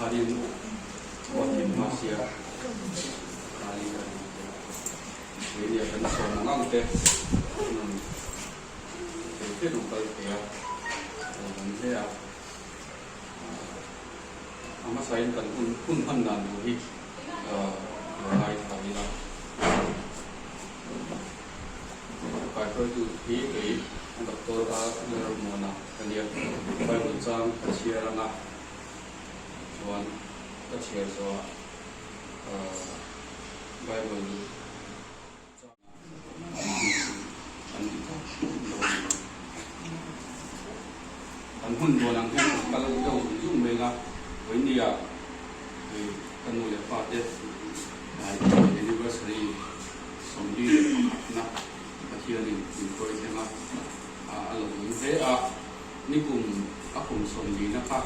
khanin khua thim hma sia kali kan ti a, keini a kan sawm ang ang te an rawn thei thei rawn kal thei a, a lo awm hle a. A hmasain kan hun hun hman dan tur hi lo ngaithla ila. Kaihruaitu hi kei Doctor A Lalmuana ka nia. Bible chang ka chhiar anga chuan ka chhiar zawhah Bible chang Kan ti tawp dawn a ni. Kan hun dawn ang hian kan kal deuh zung zung mai a, vawinia hei ka nu leh pa te anniversary 41 na Pathianin min hruai thleng a, a lo awm hle a, nikum a kum 40 na kha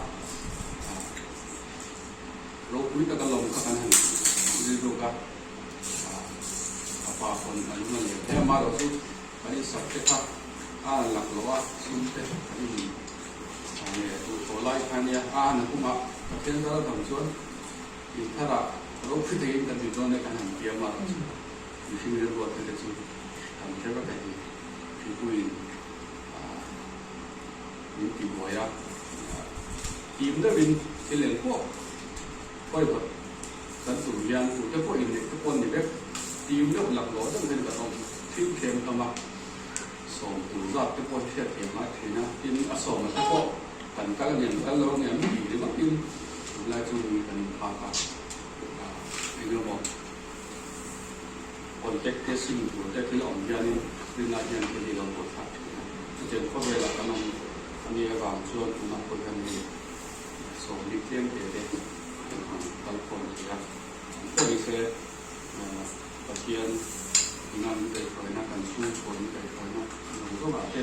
ropui taka lawm kha kan han rilruk a. A pa pawn a lung a leng hle a, amaherawh chu kan insak te kha a han lak loh a, sum te kan in nge duh tawh lai kha ania, a han hung a, Pathian zar avang chuan intharah ropui takin kan ti dawn e kan han ti a, amaherawh chu mihring rilruat te te chu kan hre vek a hi, thingpuiin min tibuai a, tim deuhin thil engpawh Khawihaw kan tum hian tute pawh inneih te pawh an ni vek. Tim deuh laklawh deuh hian kan awm thim thlem hlawm a, sawm tur zat te pawh hi hriat thiam ngai thin a, tin a sawma te pawh kan kal aniang kal lo aniang tih ringawt in tunlai chu mi kan inphak a, eng emaw contact te sim tur te thil a awm hianin rinna hian thil hi a lo buaithlak thin a, chutiang khawvelah kan awm a nih avang chuan tunah pawh hian hei Sawmli tlem te te kan han kal khawm thei a, an pawh ni se Pathian ina min kaihhruaina, kan chhungkua min kaihhruaina zawng zawngah te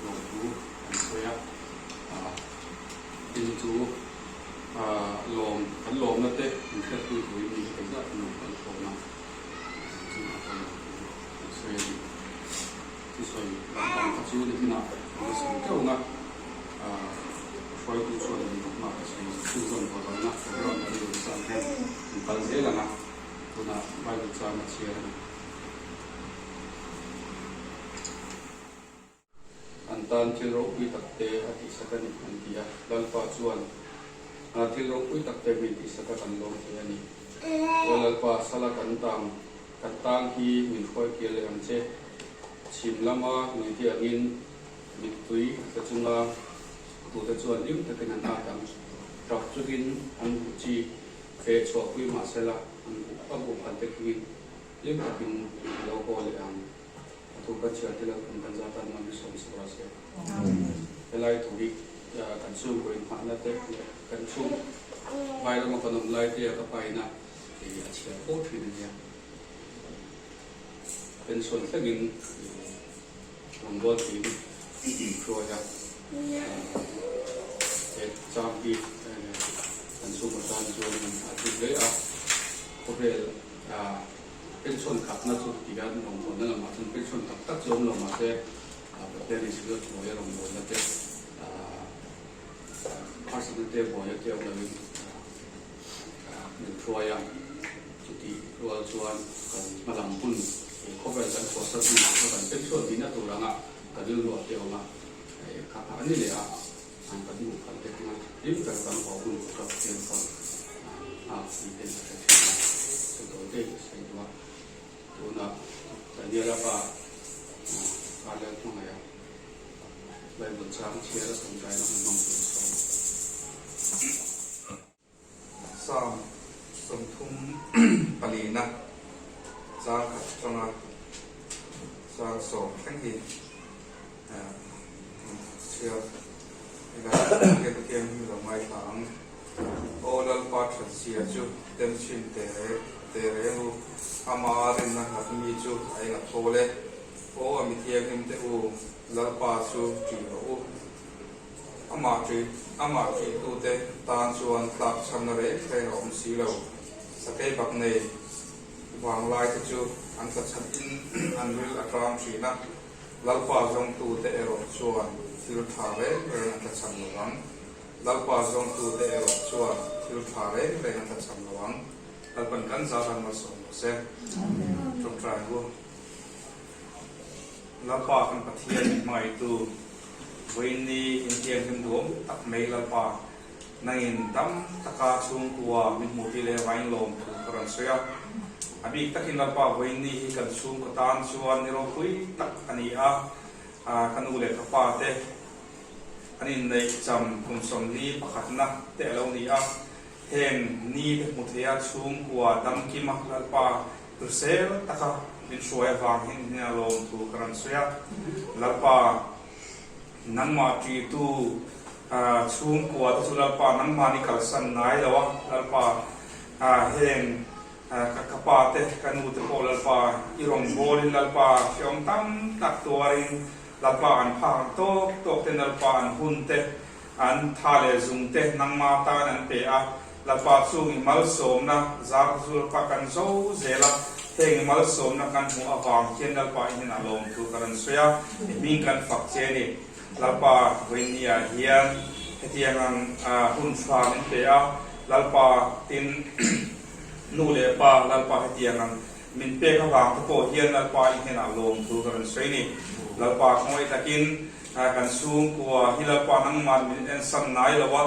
lawmthu kan sawi a, tin chu lawm kan lawmna te min hriatpui turin mi hi engzat kan rawn kal khawm a, chungah pawh lawmthu kan sawi a ni. Thusawi lampang kha chu niminah kan la sawi teuh ang a, hruaitu chuan min bawk mah ka sawi chhunzawm tawh lo ang a, program kan rawn chang hian kan kal zel ang a, tunah Bible chang a chhiar a ni. An tan thil ropui tak te a tihsak a ni an ti a, Lalpa chuan thil ropui tak te min tihsak a kan lawm thei a ni. Aw Lalpa, sala kan tang Kan tang hi min hruai kir leh ang che. Chhim lama nuite angin mittui a tla chunga tute chuan hlim takin an at ang. Tap chungin an buh chi feh chhuahpui mah sela an a buh phan te khingin hlim takin a lo haw leh ang. A thu kan chhiar te lo kum kan zat tan man 70 rawh se. Helai thu hi kan chhungkaw inghahna te leh kan chhung vai lama kan awm lai te a ka paina Tih a chhiar fo thin a nia. Pension thlengin rawngbâwl theiin min hruai a, he chang hi kan chhungkaw tan chuan a hlu hle a. Khawvel pension khatna chu ti hian rawngbâwlna lamah chuan pension tak tak chu awm lo mahse Pathianin sikul hnuaia rawngbâwlna te, harsatna te, buaina te awm loin Min hruai a, chutih rual chuan kan hmalam hun he khawvel kan chhuahsan hun tur kha kan penchhuah dihna tur anga ka rilruah te awm a, kha kha a ni leh a, an kan hmuh khalh te kha hlim tak kan haw hun tur kha Pathian chuan nghak ni ten a hre thin a, chutawh te ka sawi duh a, tunah Daniela pa Karlel hmangaih a Bible chang chhiar a tawngtaina hun hmang tur a sawm. Psalm 34 na chang khat atanga chang sawm thleng hi chhiar ila Pathian Thianghlim lo ngaithla ang. Aw Lalpa thatzia chu tem chhin teh reng u, ama rinna nghat mi chu a eng a thawl e. Aw a mi thianghlim te u, Lalpa chu ṭih rawh u. Amah ṭih, amah ṭihtute tan chuan tlak chhamna reng reng a awm si lo. Sakei bak nei vanglaite chu an tlachhan in an ril a ṭam ṭhin a, Lalpa zawngtute erawh chuan thil ṭha reng reng an tlachhan lo vang. Lalpa zawngtute erawh chuan thil tha reng reng an tlachham lo ang. Lalpan kan zat an malsawm rawh se. Tawngtai ang u. Lalpa kan Pathian min hmangaihtu, vawiinni inthianghlim duam tak mai Lalpa, nangin dam taka chhungkua min hmuh tih leh vain lawm thu ka rawn sawi a. A bik takin Lalpa vawiinni hi kan chhungkaw tan chuan ni ropui tak a ni a, ka nu leh ka pa te an inneih cham kum 41 na te a lo ni a. Heng ni te hmu theia chhungkua damkima Lalpa hrisel taka min hruai avang hian in a lawm thu ka rawn sawi a. Lalpa, nangmah ṭihtu chhungkua te chu Lalpa nangmah ni kalsan ngai lo a, Lalpa heng ka pa te ka nu te pawh Lalpa i rawngbawlin Lalpa hreawm tam tak tuarin Lalpa an phak ang tawk tawk ten Lalpa an hun te An tha leh zung te nangma tan an pe a, Lalpa chung i malsawmna zar te chu Lalpa kan zo zel a, heng i malsawmna kan hmuh avang hian Lalpa i hnenah lawm thu ka rawn sawi a, i hming kan fak che a ni. Lalpa vawinia hian hetiang ang hun tha min pe a, Lalpa tin nu leh pa Lalpa hetiang ang min pek avang te pawh hian Lalpa i hnenah lawm thu ka rawn sawi a ni. Lalpa khawngaih takin Kan chhungkua hi Lalpa nangman min ensan ngai lo a,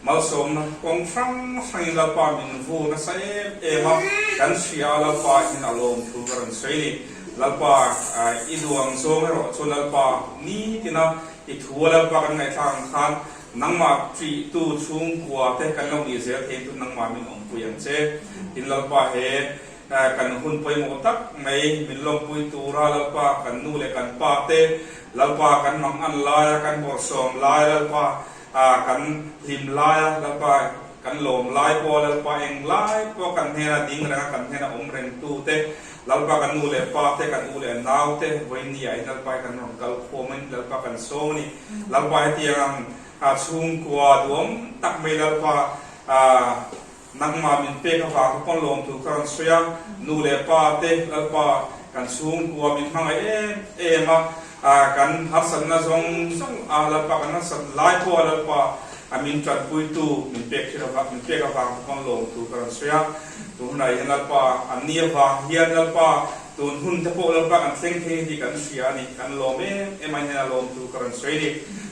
malsawmna kawng hrang hrangin Lalpa min vu nasa em em a, kan hria a Lalpa in a lawm thu ka rawn sawi ni. Lalpa i duang zawng erawh chu Lalpa nitina i thu a Lalpa kan ngaihthlak ang khan nangmah ṭihtu chhungkua te kan lo nih zel thei chu nangmah min awmpui ang che. Tin Lalpa he Kan hun pawimawh tak mai min lawmpui tura Lalpa kan nu leh kan pa te, Lalpa kan mang an laia kan bawrhsawm lai Lalpa kan hlim laia Lalpa kan lawm lai pawha Lalpa eng lai pawha kan hnena ding renga kan hnena awm reng tu te Lalpa kan nu leh pa te kan u leh nau te vawiin ah hian Lalpa hi kan rawn kal khawm in Lalpa kan sawm a ni. Lalpa hetiang ang chhungkua duam tak mai Lalpa Nangmah min pek avang ka pawn lawm tur ka rawn sawi a, nu leh pa te Lalpa kan chhungkua min hmangaih em em a, kan harsatna zawng zawng a Lalpa kan harsat lai pawh a Lalpa a min tanpuitu min pek thil avang min pek avang ka pawn lawm tur ka rawn sawi a, tun hunah hian Lalpa an ni avang hian Lalpa tun hun te pawh Lalpa kan thleng thei tih kan hria a ni, kan lawm em em a hian a lawm tur ka rawn sawi a ni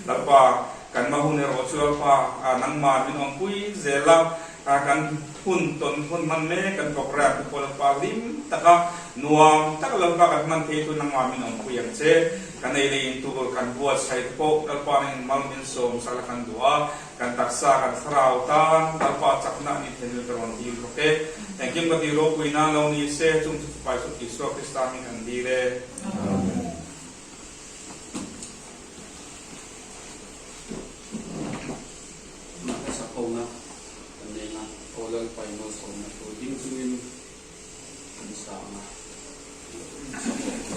Lalpa. Kan hma hun erawh chu Lalpa nangmah min awmpui zel a, kan hun tawn hun hman mek kan programme te pawh Lalpa hlim taka nuam taka Lalpa kan hman thei chu nangmah min awmpui ang che. Kan ei leh in tur kan buatsaih te pawh Lalpa nangin mal min sawm sak la kan duh a, kan taksa kan thlarau tan Lalpa chakna a ni thei nil ka rawn dil bawk e. Engkim ka tih ropui nan lo ni se, chung chu Fapa Isua Krista hming kan dil e. Amen. Mahse hona kan nei anga aw Lalpa i malsawmna thu ding chungin kan sa anga sa bawk.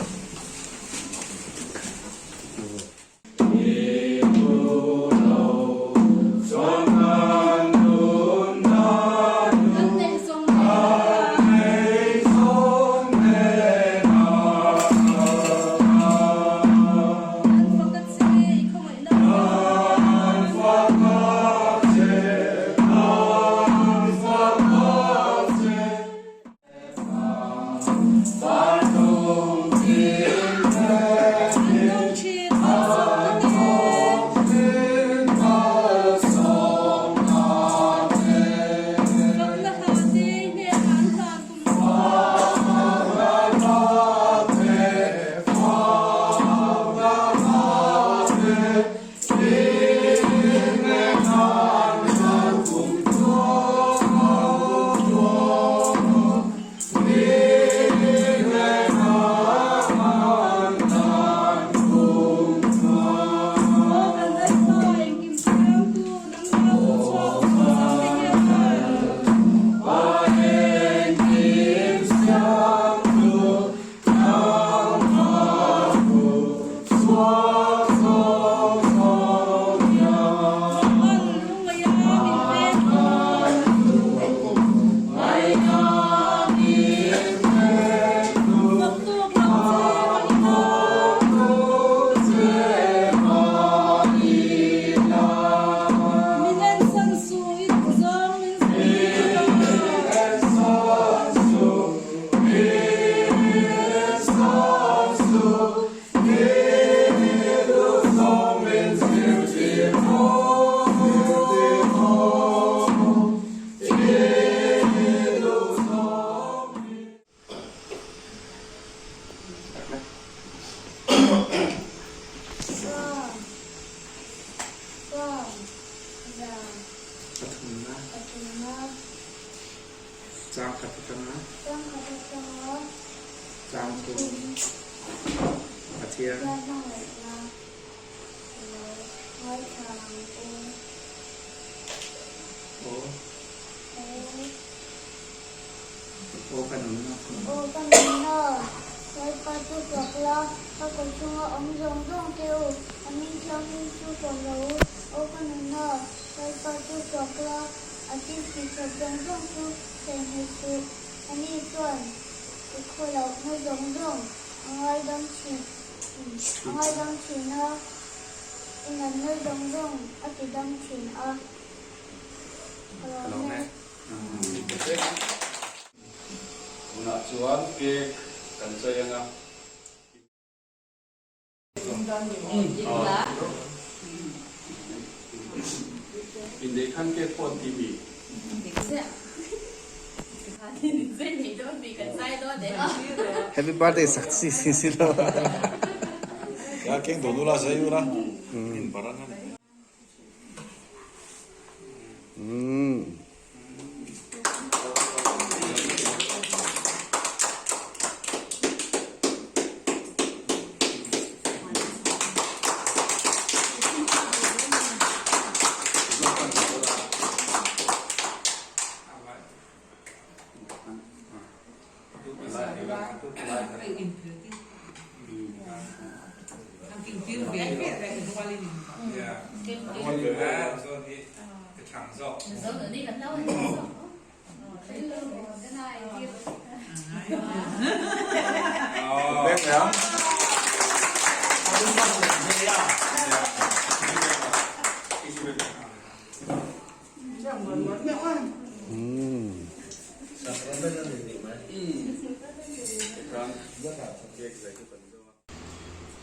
Pathian. Hmangaihna i lo ngaithla ang u. Aw. Aw. Aw ka nunna. Aw ka nunna, Lalpa chu fak la, ka kawr chunga awm zawng zawng te u, a hming thianghlim chu fak rawh u. Aw ka nunna, Lalpa chu fak la, a thil tih that zawng zawng chu theihnghilh suh. Ani chuan i khawlohna zawng zawng a ngaidam thin a ngaidam thin a, i natna zawng zawng a tidam thin a. Ka lawm e. Tunah chuan cake kan chei ang a. Inneih khan cake pawh an ti mi? Happy birthday sak si si si lo. Ya keng do nula zai ula in baran a ni.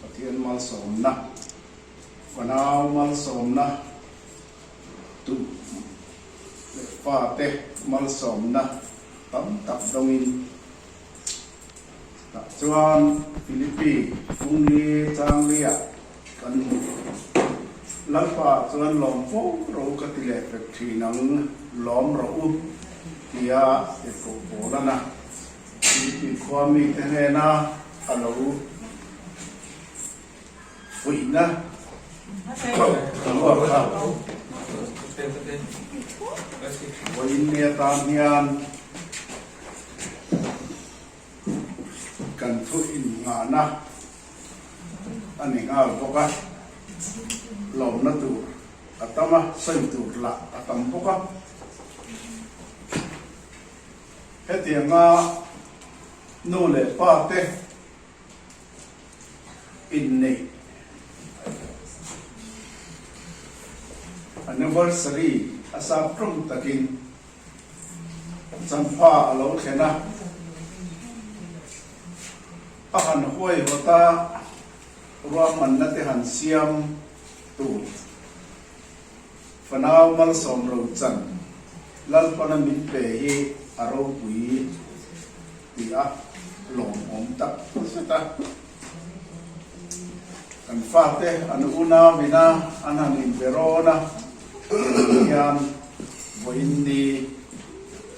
Pathian malsawmna, fanau malsawmna, tu leh fate malsawmna tam tak dawngin tah chuan Philippi Pungli Changlia kan hmu. Lalpa chuan lawm fo ro ka ti leh pek thin ang, lawm rawh u tia tirhkoh Paulana Philippi khua mite hnena a lo fuihna ruak kha vawiin ni atan hian kan thu innghahna a ni nghal bawk a, lawmna tur a tam a, sawi tur lah a tam bawk a. Hetianga nu leh pa te inneih anniversary a sap tum takin Champha a lo thlen a, a han huaihawt a, ruahmanna te han siam tur fanau malsawm ro chan Lalpana min pe hi a ropui tih a lawmawm tak zet a. Kan fate an unau ina an han inbe rawn a, tiang hian vawiin ni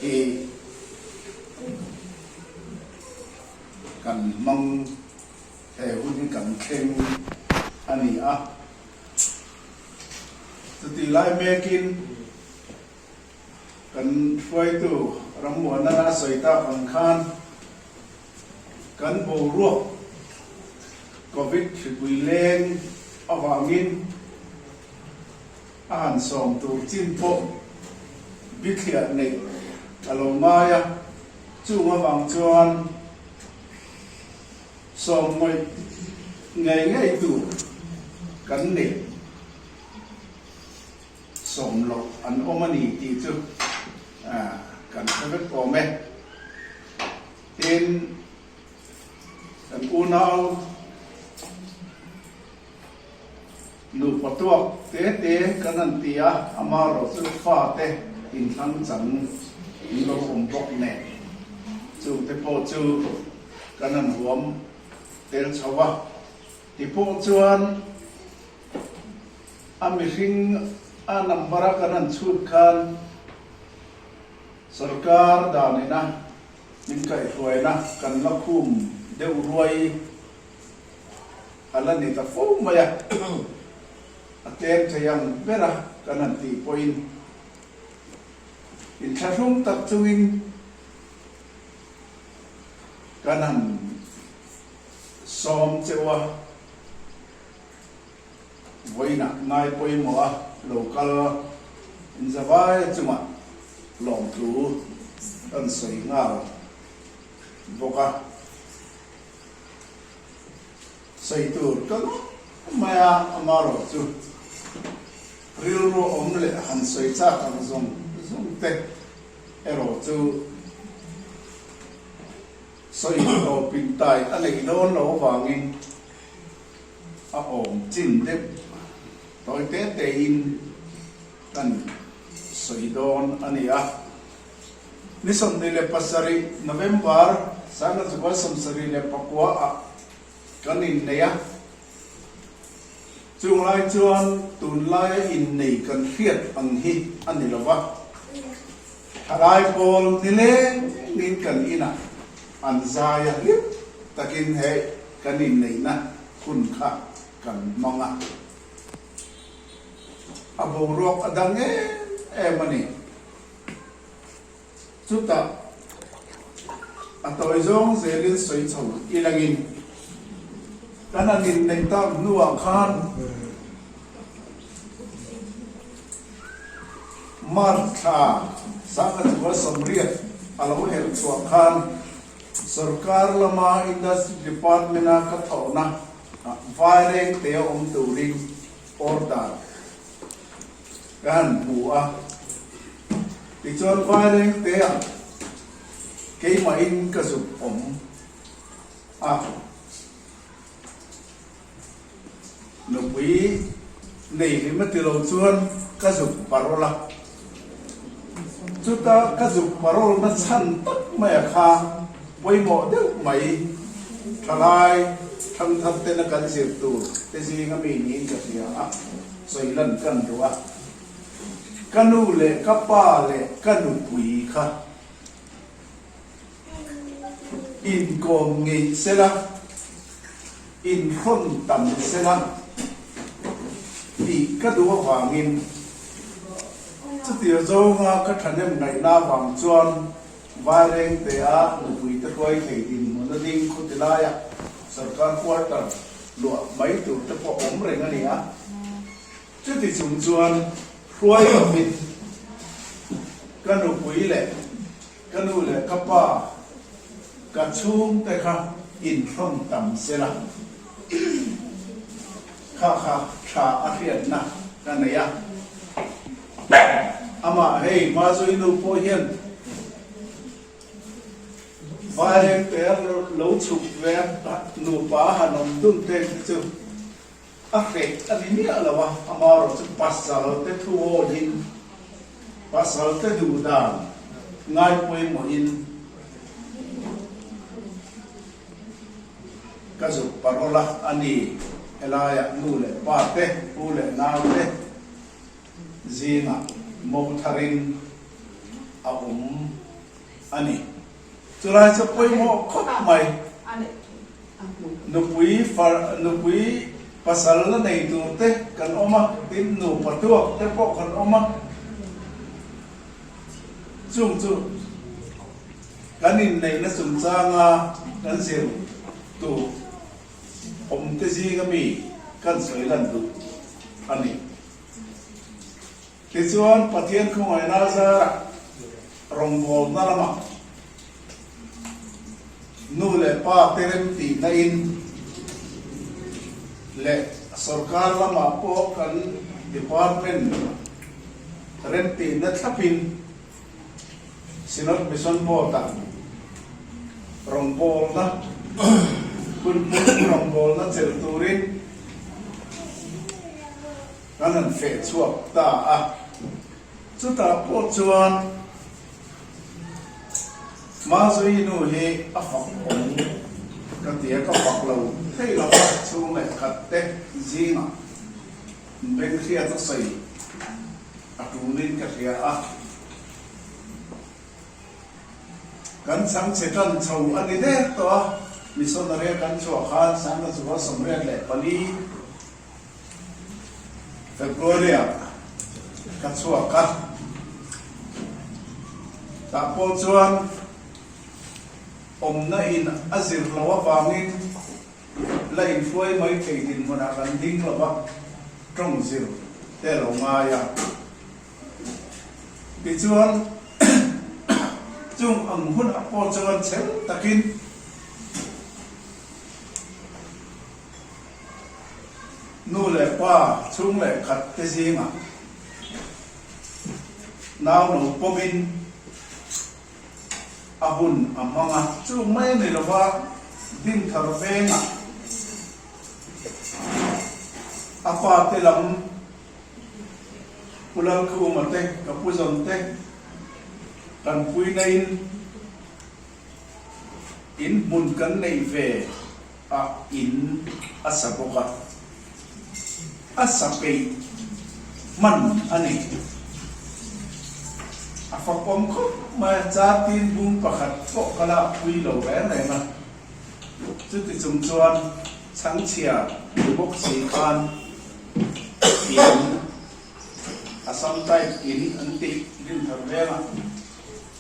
hi kan hmang he hun hi kan thleng a ni a. Chutih lai mekin kan hruaitu Rammuanana a sawi tak ang khan, Kan boruak Covid hripui leng avangin a han sawm tur chin pawh bithliah neih a lo ngai a, chung avang chuan sawm ngawih ngei ngei tur kan neih sawm loh an awm a ni tih chu kan hre vek awm e. Tin, kan unau nupa tuak te te kan han ti a, amaherawh chu fate inthlang chang in lo awm bawk nen, chungte pawh chu kan han huam tel chho a. Tipawh chuan a mihring a number a kan han chhut khan Sorkar dan ina min kaihhruaina kan la khum deuh ruai. a la ni ta fo mai a, a tlem thei ang ber a kan han tih pawhin inthlahrung tak chungin kan han sawm cheu a, vawiinah ngai pawimawh a lo kal inzavai chungah lawmthu kan sawi nghal bawk a. Sawi tur ka ngawt mai a, amarawh chu rilru awm leh han sawi chak ang zawng zawng te erawh chu sawi tawpin tai a neih dawn loh avangin a awm chin deuh tawi te tein kan sawi dawn a ni a. Ni 27 November 1974 ah kan innei a, chung lai chuan tunlaia innei kan hriat ang hi a ni lo va, thalai pawl nilengin kan inah an zai a, hlim takin he kan inneihna hun kha kan hmang a, a boruak a dang em em a ni. Chutah a tawi zawng zelin sawi chho ilangin kan han inneih tak hnuah khan March thla 1980 a lo herh chhuah khan sorkar lama Industry Department-a ka thawhna vaireng te a awm turin order Ka han hmu a, tichuan vaireng te ah keimahin ka zuk awm a, nupui nei hlim a ti lo chuan ka zuk parol a, chuta ka zuk parol na chhan tak mai a kha pawimawh deuh mai thalai thangthar tena kan zir tur te zinga mi niin ka hria a. Sawi lan kan duh a, ka nu leh ka pa leh ka nupui kha inkawm ngeih sela, inhrawn tam sela tih ka duh avangin chutia zawnga ka thahnem ngaihna avang chuan Vairengtea nupuite hruai thei dinhmun a ding khuti laia sorkar quarter luah mai tur te pawh awm reng a ni a. Chuti chung chuan hruai lovin ka nupui leh ka nu leh ka pa ka chhungte kha inhrawn tam sela kha kha tha a hriatna ka nei a. Amah hei Mazui nu pawh hian Vaireng te lo chhuk ve a, nupa han awm dun te hi chu a hreh a ni miah lo a, amaherawh chu pasal te thu awiin, pasal te duh dan ngai pawimawhin ka zuk parol a, a ni helaiah nu leh pa te, pu leh nau te, Zingah mo tharin a awm a ni. Chulai chu pawimawh khawp mai. Nupui far nupui pasal la nei tur te kan awm a, tin nupa tuak te pawh kan awm a. Chung chu kan inneihna chungchanga kan zir tur awmte zinga mi kan sawi lan duh a ni. Tichuan, Pathian khawngaihna zarah rawngbawlna lamah nu leh pa te rem tihna in leh sorkar lamah pawh kan department rem tihna thlapin Synod Mission Board-ah rawngbawlna hun hmun rawngbawlna chelh turin Kan han feh chhuak ta a, chutah pawh chuan Mazui nu hi a fak awm ka ti a, ka fak lo thei lo a, chhung leh khat te zingah beng hriat a sawi a tulin ka hria a, kan chhangchhe tan chho a ni der tawh a. Missionary a kan chhuah khan Sangha 1884 February ah ka chhuak a, tah pawh chuan awmna in a zir loh avangin la inhruai mai thei dinhmunah kan ding lo va, tawng zir te a lo ngai a. Tichuan, chung ang hunah pawh chuan chhel takin nu leh pa chhung leh khat te zingah nau lo pawmin a hun a hmang a. Chung mai a ni lova, Dinthar vengah a pa te lam Pu Lalkhuma te, ka pu zawn te kan puina in in hmun kan neih ve a in a sa bawk a, a sa peih hman a ni. A fakawm khawp mai a, chartin bung pakhat pawh ka lak pui lo reng reng a, chuti chung chuan chhangchhia ni bawk si khan In Assam type in an tih Dinthar vengah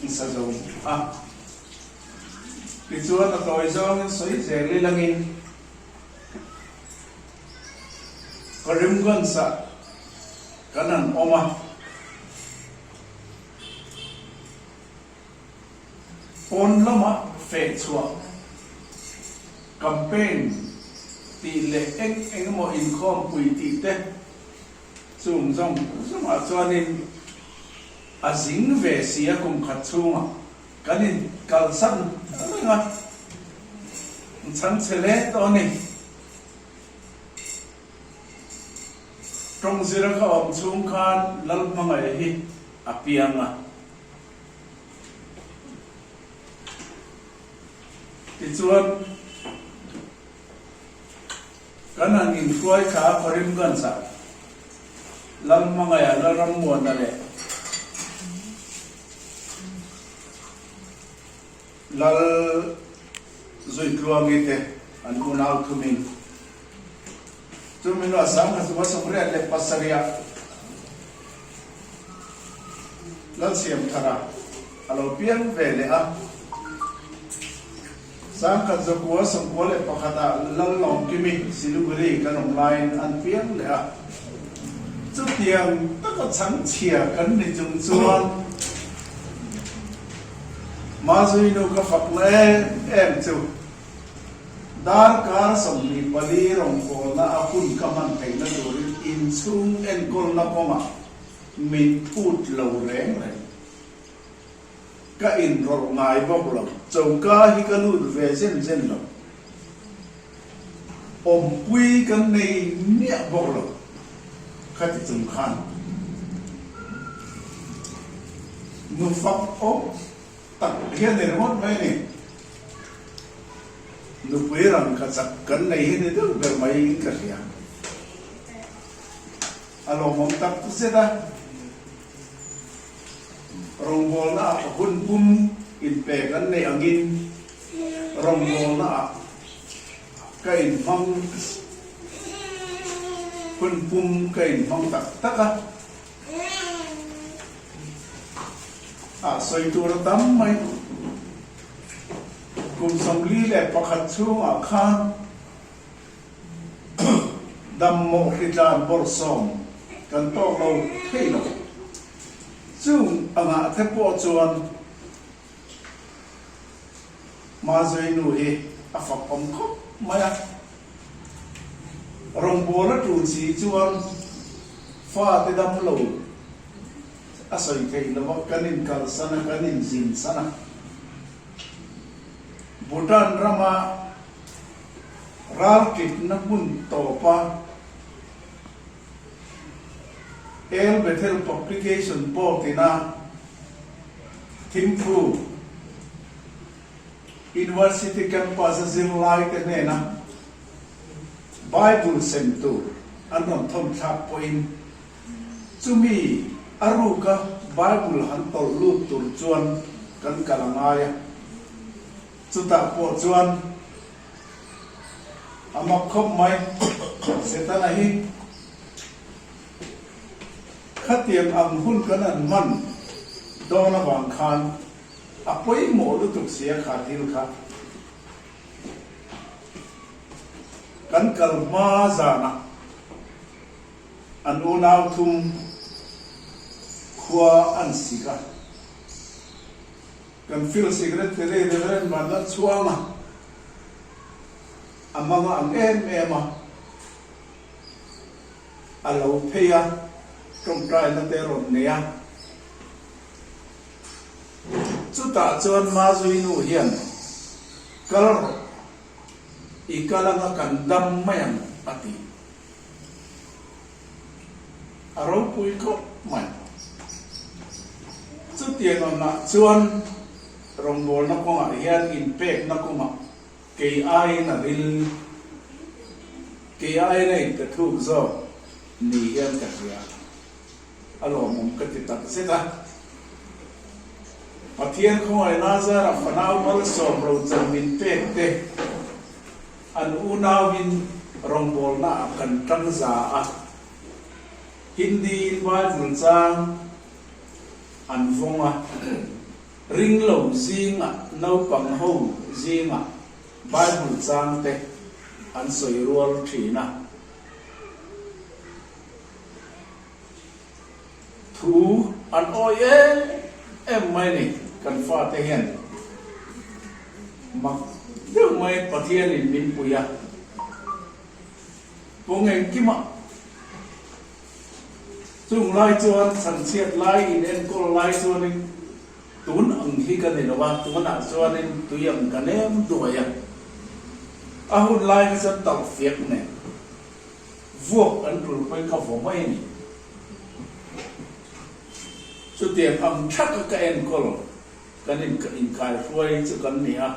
in sa zo a. Tichuan a tawi zawngin sawi zel ilangin Karimganj ah kan han awm a. Pawn lama feh chhuah campaign tih leh eng eng emaw inkhawmpui tih te chung zawng zawngah chuanin a zing ve si a kum khat chhungah kan in kalsan reng a, chhang chhe hle tawh a ni. Tawng zira ka awm chhung khan Lalhmangaih hi a piang a. Tichuan, kan han inhruai thla a Karimganj-ah Lalhmangaiha Lalrammuana leh Lal Zuitluangi te an unau thumin Chumi hnuah 1987-ah Lalsiamthara a lo piang ve leh a. 1991-ah Lallawmkimi Siliguri kan awm laiin an piang leh a. Chutiang taka chhangchhia kan ni chung chuan Mazuinu ka fakna em em chu. Darkar 24 rawngbawlna a hun ka hman theihna turin inchhung enkawlna kawngah min phut lo reng reng. Ka inrawlh ngai bawk lo, choka hi ka lut ve zen zen lo. Awmpui kan nei miah bawk lo, khati chung khan nufak awm tak hian ni ringawt mai a ni. Nupui rangka chak kan nei hi ni deuh ber mai in ka hria. A lawmawm tak zet a, rawngbawlna ah hun pum inpe kan neih angin rawngbawlna ah ka inhmang hun pum ka inhmang tak tak a. Ah sawi tur a tam mai. Kum 41 chhungah khan dammawh hritlan bawrhsawm kan tawk lo thei lo. Chung angah te pawh chuan Mazuinu hi a fak awm khawp mai a. Rawngbâwl a ṭul si chuan fate dam lo a sawi theih lo a, kan inkalsan a, kan inzinsan a. Bhutan rama ralṭitna hmun tawpa El Bethel Publication Board ina Thimphu University campus-a zirlaite hnena Bible sem tur an rawn thawn thlak pawhin chumi a ruka Bible han tawlh lut tur chuan kan kal a ngai a. Chutah pawh chuan. A mak khawp mai Setana hi. Khatiang ang hun kan an hman dawn avang khan a pawimawh lutuk sia kha thil kha. Kan kal hma zanah an unau thum khua an sik a. Kan field secretary Reverend Vanlalchhuanga a hmanga ang em em a. A lo phei a, tawngtaina te rawn nei a. Chutah chuan Mazui nu hian, Kal rawh, i kal anga kan dam mai ang, a ti. A ropui khawp mai. Chutiang angah chuan rawngbawlna kawngah hian inpekna kawngah Kei aiin a ril, kei aiin a inpe thuk zawk ni hian ka hria. A lawmawm ka ti tak zet a. Pathian khawngaih Lazara fanau malsawm rochan min pek te an unauin rawngbawlna ah kan tang za a. Hindi in Bible chang an vawng a. Ring lo zingah naupang ho zingah Bible chang te an sawi rual thin a. Thu an awi em em mai ni kan fate hian mak deuh mai Pathianin min pui a. Kawng engkimah Chung lai chuan chhanchhiat lai in enkawl lai chuanin tun ang hi ka ni lo a, tunah chuanin tui ang ka nem duai a. A hun lai hi chuan talh fiak nen vuak an tul pawhin ka vaw mai a ni. Chutiang ang thaka ka enkawl kan inkaihruai chu kan ni a.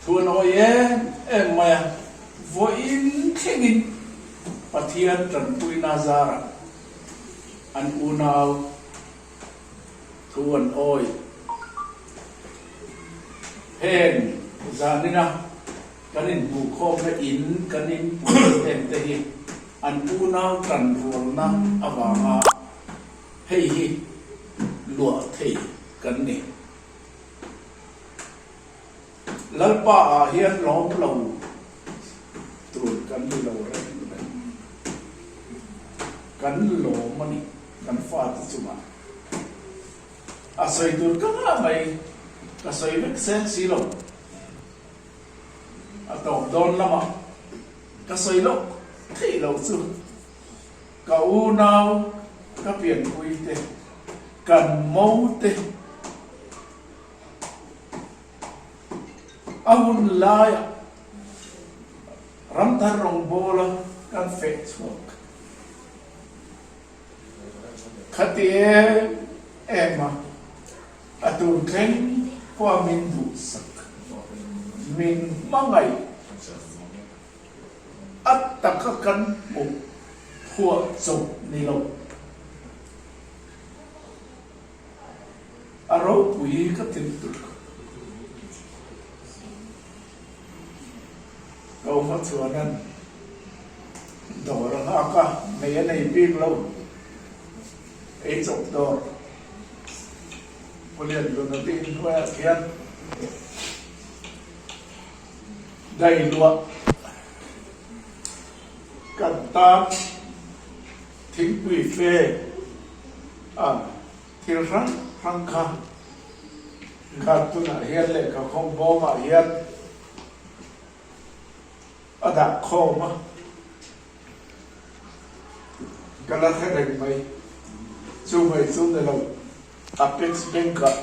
Thu an awi em em mai a, vawiin thlengin Pathian tanpuina zarah an unau thu an awi. Heng zanina kan inhmuhkhawmna in kan inpui em te hi an unau tanrualna avanga hei hi luah thei kan ni. Lalpa ah hian lawm lo tur kan ni lo reng reng. Kan lawm a ni, kan fate chungah. A sawi tur ka ngah mai, ka sawi vek seng si lo. A tawp dawn lamah ka sawi loh theih loh chu. Ka unau, ka pianpui te, kan mo te a hun laiah ramthar rawngbawla kan feh chhuak khati em em a, a tur thleng pawh min duhsak, min hmangaih. A taka kan hmuh phuah chawp ni lo. A ropui ka ti lutuk. Ka uma chuan an dawr a nghak a, mei a nei bik lo. Ei chawp dawr. Pulian Luna te inhnuaiah khian. Dailuah kan tan thingpui fe a thil hrang hrang kha kha tunah hian lehkha khawm bawmah hian a dah khawm a, ka la hre reng mai. Chu mai chu ni lo. Apex Bank-ah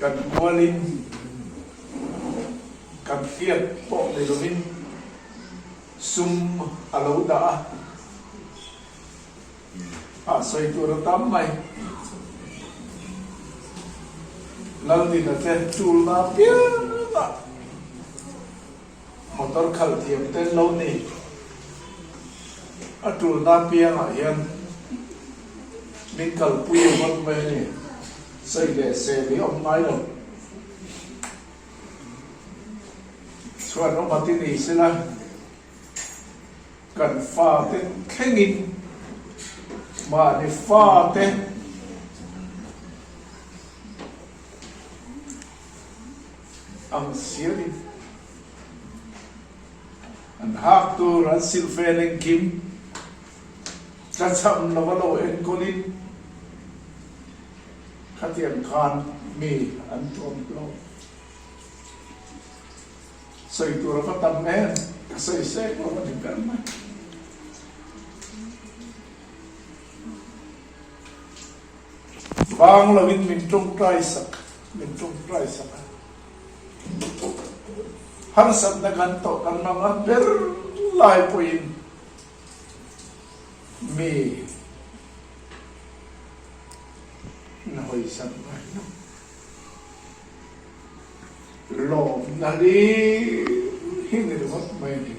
kan kualin kan hriat pawh ni lovin sum a lo dah a, a sawi tur a tam mai. Laldina te tulna piangah motor khalh thiam te an lo ni. A tulna piangah hian min kalpui a ngawt mai a ni. Sawi leh sel hi a awm ngai lo. Chhuanawma te ni sela kan fate thlengin mahni fate ang siamin an hak tur an silhfen engkim tlachham lova lo enkawlin khatiang khan mi an tuam hlawm. Sawi tur a va tam em? Ka sawi sek lo a ni ber mai. Vang lovin min tawngtai sak, min tawngtai sak a. Harsatna kan tawh kan hmang a ber lai pawhin mi na hawisan ngai lo. Lawmna hlir hi ni ringawt mai a ni.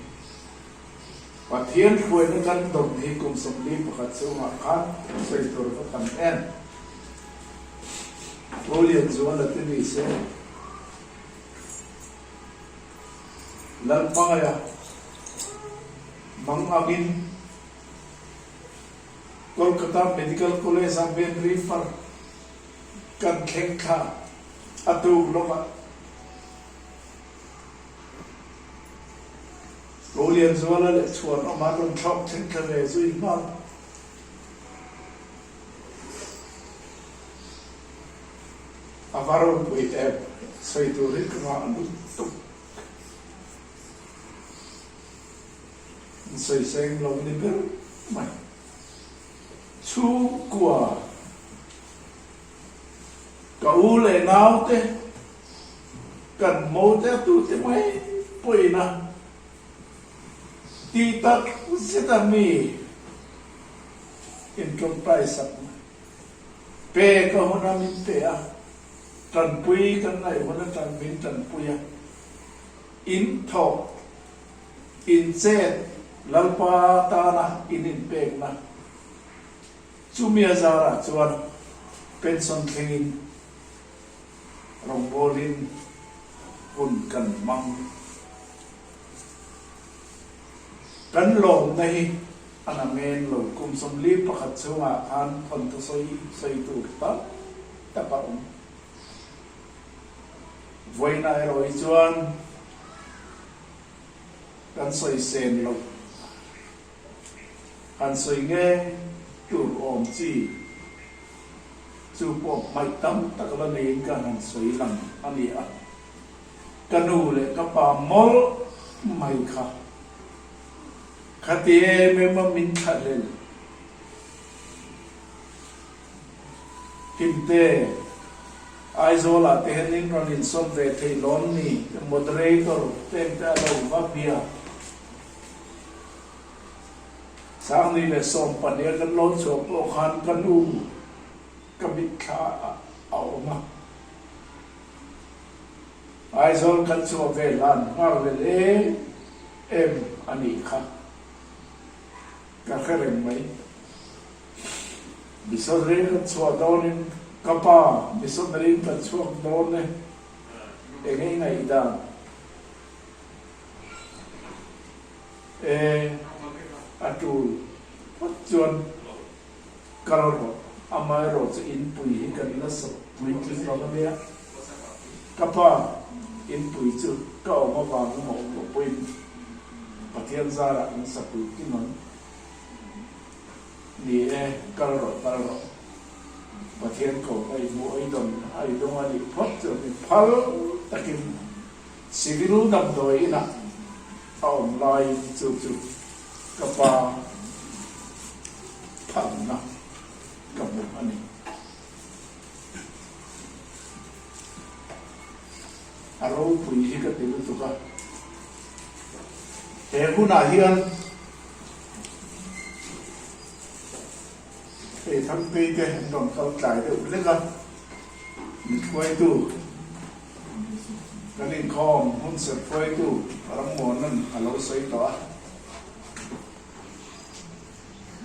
Pathian hruaina kan dawn hi kum 41 chungah khan sawi tur va tam em? Pu Lianzuala te ni se, Lalhmangaia mang angin Kolkata Medical College-a men refer kan thleng thla a tuk lawk a. Rolianzuala leh Chhuanawma an rawn thlawk thleng thla ve zui nghal. A va ropui em, sawi tur hi ka ngah lutuk. An sawi seng lo ni ber mai. Chhungkua ka u leh naute kan mo te a tute mai pawhin a tih tak zet a mi intawngtai sak mai. Pe ka hun a min pe a, tanpui kan ngaih hun a tan min tanpui a, in thawk In chet Lalpa tana in inpekna chumi a zarah chuan pension thlengin rawngbawlin hun kan hmang. Kan lawmna hi a na men lo. Kum 41 chhungah khan thawnthu sawi sawi tur tam tak a awm. Vawiina erawh hi chuan Kan sawi sen loh, han sawi nge tur awm chi chu pawh hmaih tam tak la neiin ka han sawi lang a ni a. Ka nu leh ka pa mawlh mai kha khati em em a min thlahlel. Kimte, Aizawlah te hian in rawn insawn ve thei lawm ni? Moderator pek te a lo va bia. Sangni leh Sawmpania kan lo chhuah pawh khan ka nu ka mitthla a awm a. Aizawl kan chhuah ve hlan nghal lel em em a nih kha. Ka hre reng mai. Missionary kan chhuah dawnin ka pa missionary in kan chhuak dawn e, eng i ngaihdan? E, a tul phawt chuan kal rawh, amaherawh chu inpui hi kan la sawp puitling lo ania. Ka pa inpui chu ka awm avang emaw awm loh pawhin Pathian zarah kan sa puitling ang. Ni e, kal rawh, kal rawh. Pathian ko ka i hmuh a, i dawn a, i dawng a nih phawt chuan i phal takin civil damdawi inah a awm laiin chu chu ka pa phalna ka hmu a ni. A ropui hi ka ti lutuk a. He hunah hian hei Thangtei te an rawn kal tlai deuh hlek a, mithruaitu kan inkhawm hun serh hruaitu Rammuana'n a lo sawi tawh a.